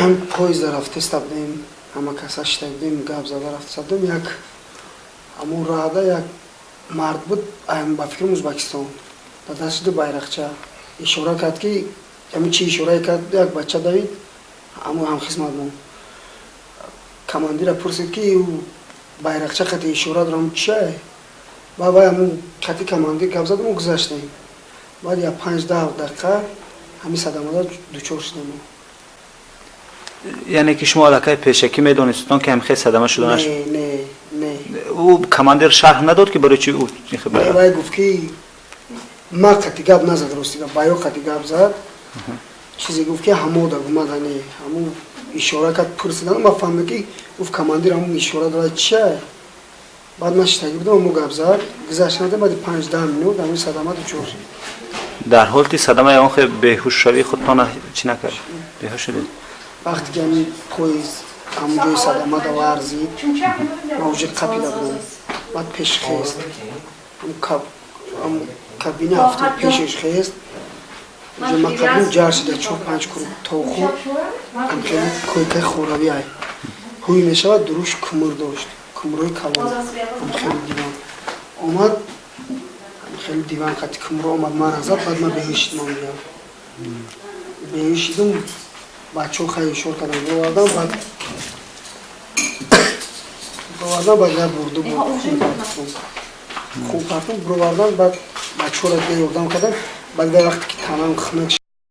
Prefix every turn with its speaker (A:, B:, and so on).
A: Ҳам поезда рафтеста будем, ҳама каса шита будем, гап зада рафтеста будем. Як ҳамун раҳда як мард буд, ба фикрам, Узбакистон, дар дасташ ду байрақча, ишора кард, ки ҳамин чи ишорае кард, як бача давид, ҳамун ҳамхизматмон. Командира пурсид, ки ӯ байрақча қати ишора дорам, чиае? Баъд вай ҳамун қати командир гап зад, мо гузаштем. Баъд як 5-10 дақиқа ҳамин садамада дучор шудем.
B: Яъне ки шумо аллакай пешакӣ медонистон, ки ҳамхел садама шуданаш?
A: Не, не, не.
B: Ӯ командир шарҳ надод, ки барои чи ӯ?
A: Вай гуфт, ки ма қати гап назад, рости гап, баё қати гап зад, чизе гуфт, ки ҳамода гумада, не, ҳамун ишора кард, пурсидан, ма фаҳмидам, ки гуфт, командир ҳамун ишора дорад, чия. Баъд ман шитагӣ будам, мо гап зад, гузаштан, баъди 5-10 минут ҳамин садама дучор шуд.
B: Дар ҳолати садама ягон хел беҳушшавӣ худтона чӣ накард, беҳуш шудед?
A: Вақте ки ҳамин поезд ҳамун ҷои садамада ларзид, ма уже қапида будам. Баъд пеш хест, кабини ҳафтум пешеш хест, уже ма қабин ҷар шида, чор панҷ круг то хӯрд. Ҳамхели койкаи хоравӣ ай ҳуй мешавад, дуруш кумур дошт, кумурои калон, ҳамхели диван омад, ҳамхели диван қати кумуро омад, мара зад. Баъд ман беҳуш шидам, онҷа беҳуш шидум. Бачаҳо хай ишор кардам, бировардам, баъд бировардам, баъд як бурду буд, хун партум, бировардам, баъд бачаҳоро дига ёрдам кардам. Баъд вақте ки танам хунак.